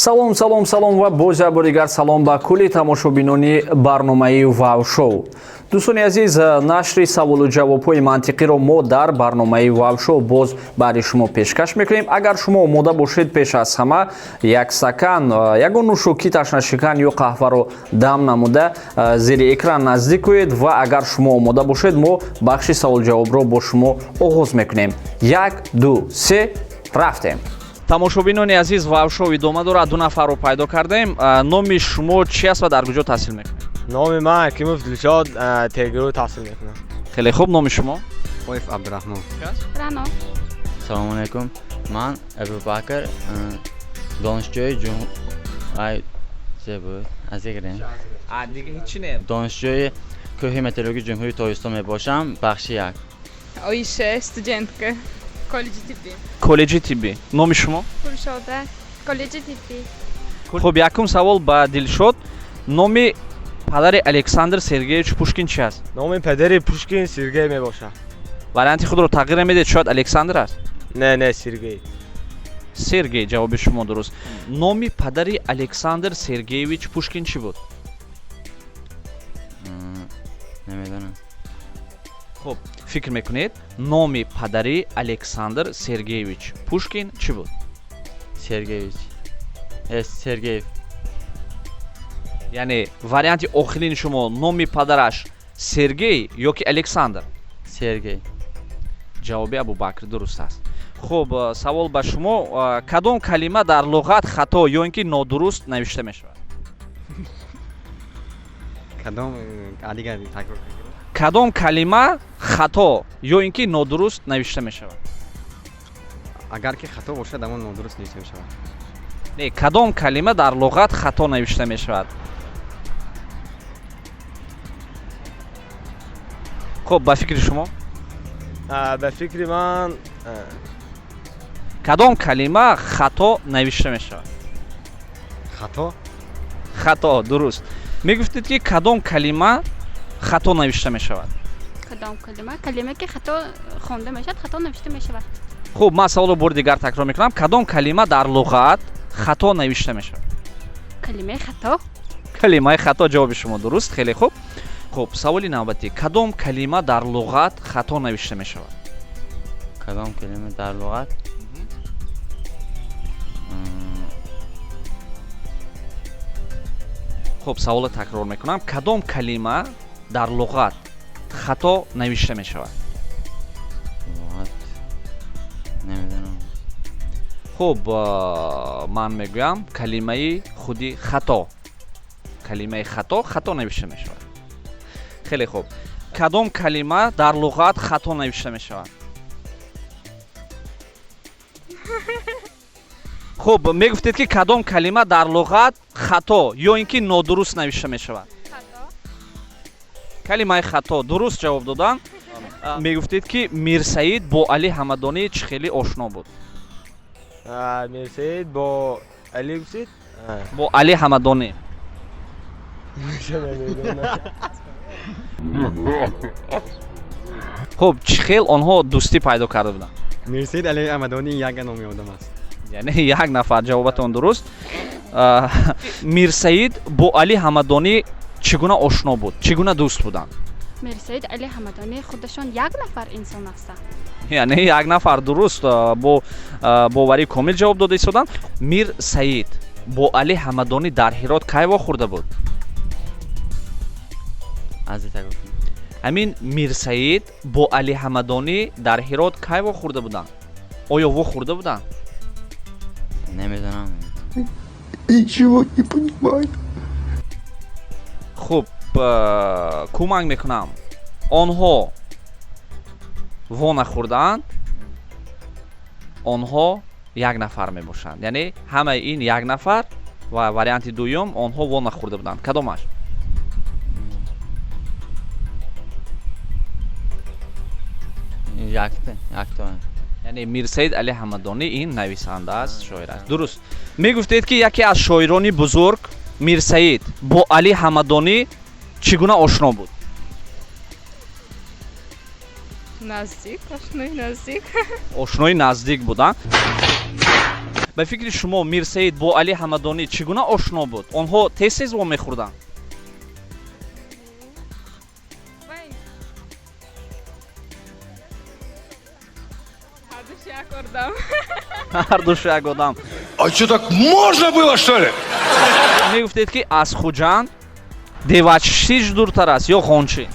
Салом, салом, салом ва боз як бор дигар салом ба кулли тамошобинони барномаи Вав-шоу. Дӯстони азиз, нашри саволу ҷавобҳои мантиқиро мо дар барномаи Вав-шоу боз барои шумо пешкаш мекунем. Агар шумо омода бошед, пеш аз ҳама як стакан ягон нӯшокӣ, ташнашикан ё қаҳваро дам намуда, зери экран наздик кунед ва агар шумо омода бошед, мо бахши саволҷавобро бо шумо оғоз мекунем. Як, ду, се, рафтем. Тамошобинони азиз, Вавшоу идома дорад. Ду нафарро пайдо кардем. Номи шумо чи аст ва дар куҷо таҳсил мекунед? Номи ман Ҳакимов Дилшод, ТГУ таҳсил мекунам. Хеле хуб, номи шумо? Оиф Абдураҳмон. Рано. Салому алайкум, ман Абубакр, донишҷӯи ай зе буд аз игрем. Дига ҳечи не. Донишҷӯи кӯҳи метеорологии Ҷумҳурии Тоҷикистон мебошам, бахши як. Оиша, студентка коллеҷи тиббӣ. Коллеҷи тиббӣ. Номи шумо? Хуршода, коллеҷи тиббӣ. Хуб, якум савол ба Дилшод: номи падари Александр Сергеевич Пушкин чи аст? Номи падари Пушкин Сергей мебошад. Варианти худро тағйир намедиҳед? Шояд Александр аст? Не, не, Сергей. Сергей, ҷавоби шумо дуруст. Номи падари Александр Сергеевич Пушкин чӣ буд? Намедонам. Хуб, фикр мекунед, номи падари Александр Сергеевич Пушкин чӣ буд? Сергеевич, Сергеев. Яъне варианти охирини шумо номи падараш Сергей ё ки Александр? Сергей. Ҷавоби Абубакр дуруст аст. Хуб, савол ба шумо: кадом калима дар луғат хато ё ин ки нодуруст навишта мешавад? Кадом, дигар такрор кунед. Кадом калима хато ё ин ки нодуруст навишта мешавад? Агар ки хато бошад, ҳамон нодуруст навишта мешавад. Не, кадом калима дар луғат хато навишта мешавад? Хуб, ба фикри шумо? Ба фикри ман Кадом калима хато навишта мешавад? Хато. Хато, дуруст. Мегуфтед, ки кадом калима хато навишта мешавад? Кадом калима? Калима ки хато хонда мешавад, хато навишта мешавад. Хуб, ман саволро бори дигар такрор мекунам: кадом калима дар луғат хато навишта мешавад? Калимаи хато. Калимаи хато, ҷавоби шумо дуруст. Хеле хуб. Хуб, саволи навбатӣ: кадом калима дар луғат хато навишта мешавад? Кадом калима дар луғат? Хуб, саволро такрор мекунам: кадом калима дар луғат хато навишта мешавад? Луғат, намедонам. Хуб, ман мегӯям: калимаи худи хато. Калимаи хато хато навишта мешавад. Хеле хуб, кадом калима дар луғат хато навишта мешавад? Хуб, мегуфтед, ки кадом калима дар луғат хато ё ин ки нодуруст навишта мешавад? Хато. Калимаи хато, дуруст ҷавоб додан. Мегуфтед, ки Мирсаид бо Али Ҳамадонӣ чӣ хеле ошно буд? Мирсаид бо Али гуфтед? Бо Али Ҳамадонӣ. Намедонам. Хуб, чӣ хел онҳо дӯстӣ пайдо карда буданд? Мирсаид Али Ҳамадонӣ як номи одам аст. Яъне як нафар, ҷавобатон дуруст. Мирсаид бо Али Ҳамадонӣ чӣ гуна ошно буд, чӣ гуна дӯст буданд? Мирсаид Али Ҳамадонӣ худашон як нафар инсон ҳастанд. Яъне як нафар, дуруст. Бо боварии комил ҷавоб дода истоданд. Мир Саид бо Али Ҳамадонӣ дар Ҳирот кай вохӯрда буд? Аз такрор кунед. Ҳамин Мирсаид бо Али Ҳамадонӣ дар Ҳирот кай вохӯрда буданд? Оё вохӯрда буданд? Намедонам. Ничего не понимаю. Хуб, кӯмак мекунам: онҳо во нахӯрдаанд, онҳо як нафар мебошанд, яъне ҳамаи ин як нафар. Ва варианти дуюм: онҳо во нахӯрда буданд. Кадомаш? Якта, якта. Яъне Мирсаид Али Ҳамадонӣ ин нависанда аст, шоир аст. Дуруст. Мегуфтед, ки яке аз шоирони бузург Мирсаид бо Али Ҳамадонӣ чӣ гуна ошно буд? Наздик, ошнои наздик. Ошнои наздик буданд. Ба фикри шумо, Мирсаид бо Али Ҳамадонӣ чӣ гуна ошно буд? Онҳо тез тез вомехӯрданд? Вай. Ҳардуш як одам. Ҳардуш як одам. А что, так можно было, что ли? Мегуфтед, ки аз Хуҷанд Девачшиш дуртар аст ё Ғончӣ?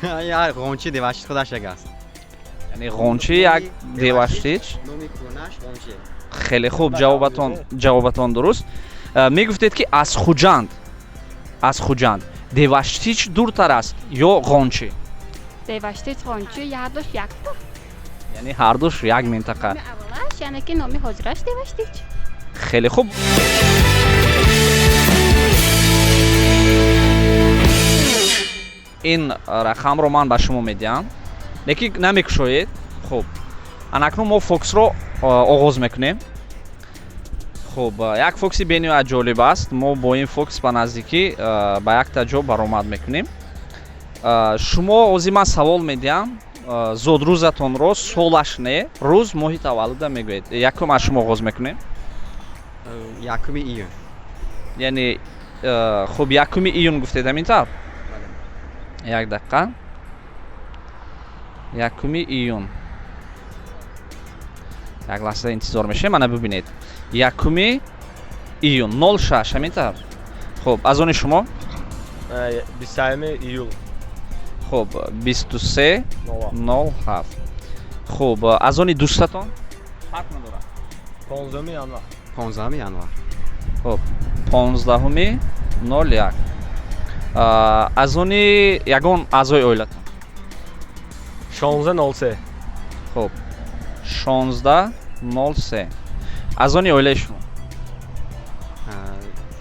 Я Ғончи, Девашит худаш як аст. Яъне Ғончӣ як, Деваштич. Номи кӯнаш Ғончи. Хеле хуб, ҷавобатон дуруст. Мегуфтед, ки аз Хуҷанд Деваштич дуртар аст ё Ғончӣ? Деваштич, Ғончи ҳардуш як. Яъне ҳардуш як минтақа. Номи аввалаш, яъне ки номи ҳозираш Деваштич. Хеле хуб. Ин рақамро ман ба шумо медиҳам, лекин намекушоед. Хуб, анакнун мо фокусро оғоз мекунем. Хуб, як фокуси бениҳоят ҷолиб аст. Мо бо ин фокус ба наздикӣ ба якта ҷо баромад мекунем. Шумо ҳозир ман савол медиҳам, зодрӯзатонро, солаш не, рӯз, моҳи таваллуда мегӯед. Якум аз шумо оғоз мекунем. 1 июн. Яъне хуб, 1 июн гуфтед, ҳамин тавр? Як дақиқа. 1 июн. Як лаҳза интизор мешавем. Мана бибинед, 1 июн 06, ҳамин тавр? Хуб, аз они шумо? 23 июл. Хуб, 23 07. Хуб, аз они дӯстатон фарқ надорад. 15 январ. 15 январ. Хуб, 15-01. Аз они ягон аъзои оилатон? 16:03. Хуб, 16:03. Аз они оилаи шумо?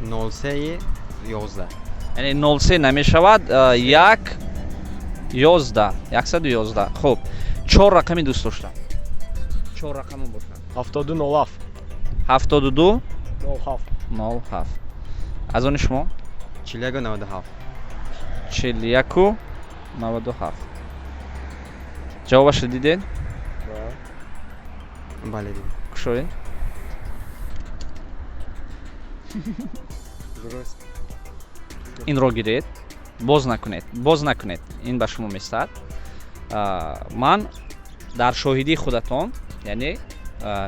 03:11. Яъне 03 намешавад, як ёздаҳ, 111. Хуб, чор рақами дӯст дошта, чор рақама бошад. 72 07. 72 07. 07. Аз они шумо? 41 97. 41 97. Ҷавобашро дидед? Бале, дидем. Кушоед. Дуруст. Инро гиред, боз накунед, боз накунед, ин ба шумо местад. Ман дар шоҳидии худатон, яъне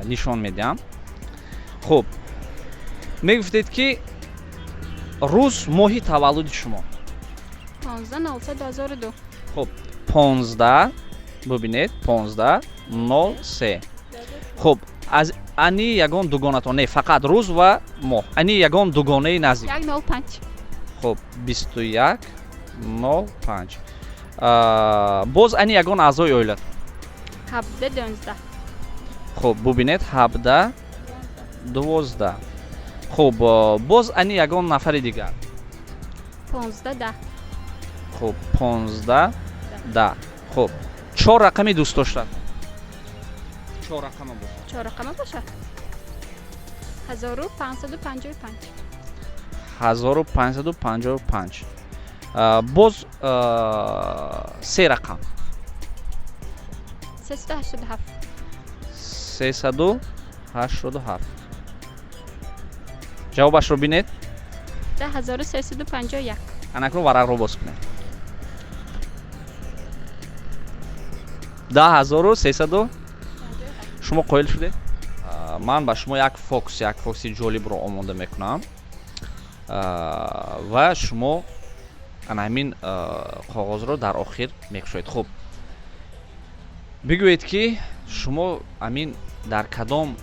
нишон медиҳам. Хуб, мегуфтед, ки рӯз, моҳи таваллуди шумо? 15 03 2002. Хуб, 15, бубинед, 15 03. Хуб, аз ани ягон дугонатон не, фақат рӯз ва моҳ, ани ягон дугонаи наздик. 1 05. Хуб, 21 05. Боз ани ягон аъзои оилатон? 17 12. Хуб, бубинед, 17 12. Хуб, боз ани ягон нафари дигар? 15 10. Хуб, 15 10. Хуб, чор рақами дӯстдошта, чор рақама бошад. Чор рақама бошад, 1555. 1555. Боз се рақам. 387. 387. Ҷавобашро бинед. 10351. Анакнун варақро боз кунед. 10300. Шумо қоил шудед? Ман ба шумо як фокуси ҷолибро омода мекунам ва шумо ана ҳамин коғозро дар охир мекушоед. Хуб, бигӯед, ки шумо ҳамин дар кадом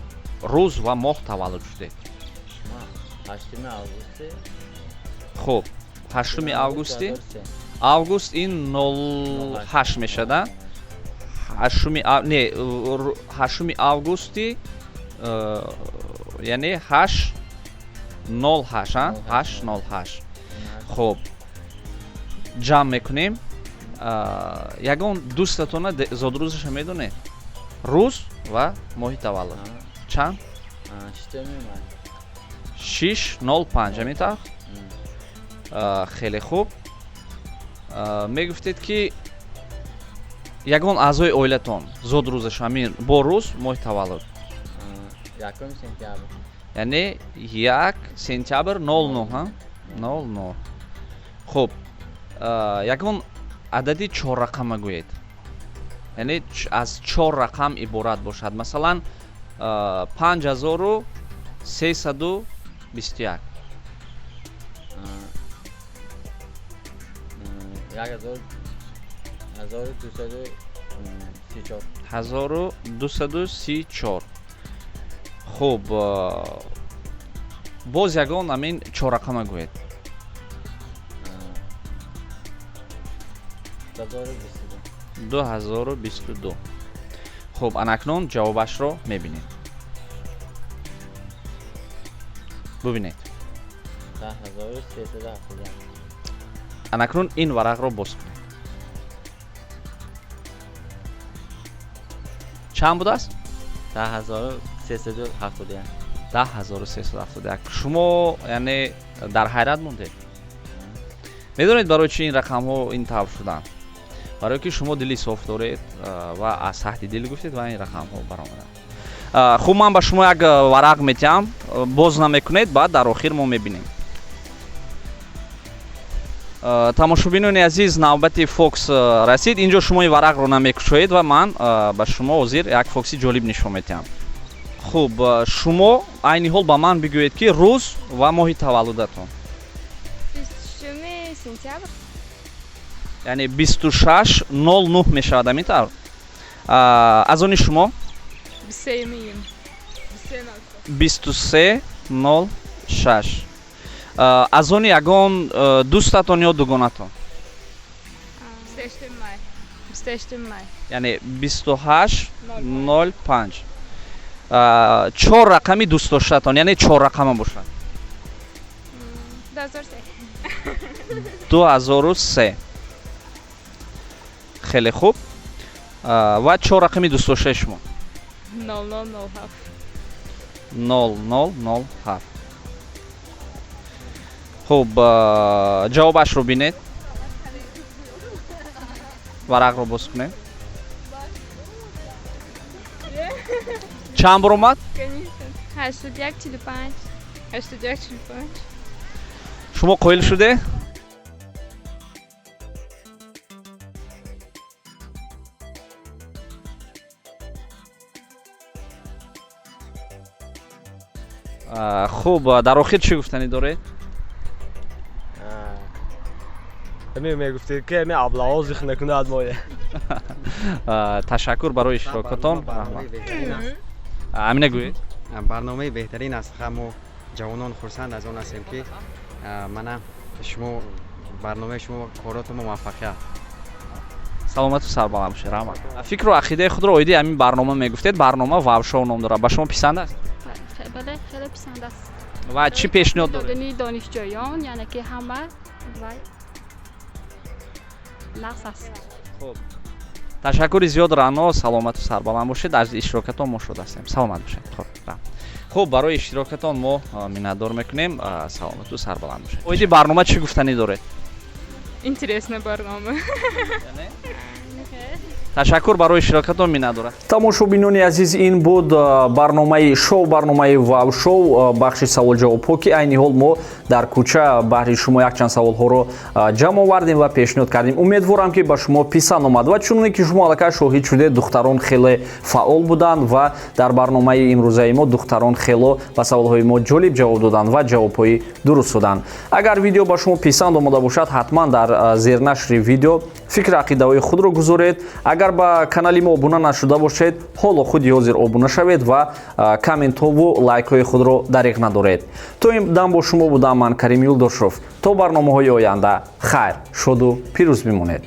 рӯз ва моҳ таваллуд шудед? 8 августи. Хуб, 8 августи. Август ин 08 мешада. Ҳаштуми, не, 8 августи, яъне 8 08, 8 08. Хуб, ҷамъ мекунем. Ягон дӯстатона зодрӯзаша медонед? Рӯз ва моҳи таваллуд чанд? 6 05, ҳамин тавр? Хеле хуб. Мегуфтед, ки ягон аъзои оилатон зодрӯзаш ҳамин бо рӯз, моҳи таваллуд? 1 сентябр. Яъне 1 сентябр 09, ҳа? 09. Хуб, ягон адади чоррақама гӯед, яъне аз чор рақам иборат бошад, масалан 5321. 1234. 1234. Хуб, боз ягон ҳамин чоррақама гӯед. 2022. 2022. Хуб, анакнун ҷавобашро мебинем, бубинед. 10371. Анакнун ин варақро боз кунед, чанд будааст? 10371. 10371. Шумо яъне дар ҳайрат мондед. Медонед, барои чи ин рақамҳо ин тавр шуданд? Барое ки шумо дили соф доред ва аз таҳти дил гуфтед ва ин рақамҳо баромаданд. Хуб, ман ба шумо як варақ метиҳам, боз намекунед, баъд дар охир мо мебинем. Тамошобинони азиз, навбати фокус расид. Инҷо шумо ин варақро намекушоед ва ман ба шумо ҳозир як фокуси ҷолиб нишон метиҳам. Хуб, шумо айни ҳол ба ман бигӯед, ки рӯз ва моҳи таваллудатон. 26 сентябр. Яъне 26.09 мешавад, ҳамин тавр? Аз они шумо? 23 июн. 23 06. Аз они ягон дӯстатон ё дугонатон? 28 май. 28 май. Яъне 28 05. Чор рақами дӯстдоштаатон, яъне чор рақама бошад. 2003. 2003. Хеле хуб. Ва чор рақами дӯстдоштаи шумо? 0007. 0007. Хуб, ҷавобашро бинед, варақро боз кунед, чанд бор омад? 81 45. 81 45. Шумо қоил шуде? Хуб, дар охир чӣ гуфтанӣ доред? Ами мегуфтед, ки ами аблаҳо зих накунад моя. Ташаккур барои иштирокатон. Барномаи беҳтарин аст. Амина, гӯед. Барномаи беҳтарин аст. Мо ҷавонон хурсанд аз он ҳастем, ки мана шумо, барномаи шумо, коротон муваффақият. Саломату сарбаланд бошед, раҳмат. Фикру ақидаи худро оиди ҳамин барнома мегуфтед. Барнома «Вавшоу» ном дорад, ба шумо писанд аст? Бале, хеле писанд аст. Ва чӣ пешниҳод доред? Додани донишҷӯён, яъне ки ҳама вай нағз аст. Хуб, ташаккури зиёд, Раъно, саломату сарбаланд бошед, аз иштирокатон мо шод ҳастем, саломат бошед. Хуб, хуб, барои иштирокатон мо миннатдор мекунем, саломату сарбаланд бошед. Оиди барнома чӣ гуфтанӣ доред? Интересная барнома. Ташаккур барои иштирокатон, миннатдор. Тамошобинони азиз, ин буд барномаи шоу, барномаи «Вав шоу», бахши саволҷавобҳо, ки айни ҳол мо дар кӯча баҳри шумо якчанд саволҳоро ҷамъ овардем ва пешниҳод кардем. Умедворам, ки ба шумо писанд омад. Ва чуноне ки шумо аллакай шоҳид шудед, духтарон хеле фаъол буданд ва дар барномаи имрӯзаи мо духтарон хело ба саволҳои мо ҷолиб ҷавоб доданд ва ҷавобҳои дуруст доданд. Агар видео ба шумо писанд омода бошад, ҳатман дар зернашри видео фикр ақидаҳои худро гузоред. Агар ба канали мо обуна нашуда бошед, ҳоло худи ҳозир обуна шавед ва комментҳову лайкҳои худро дариғ надоред. То ин дам бо шумо будам ман, Карим Юлдошев. То барномаҳои оянда хайр, шоду пирӯз бимонед.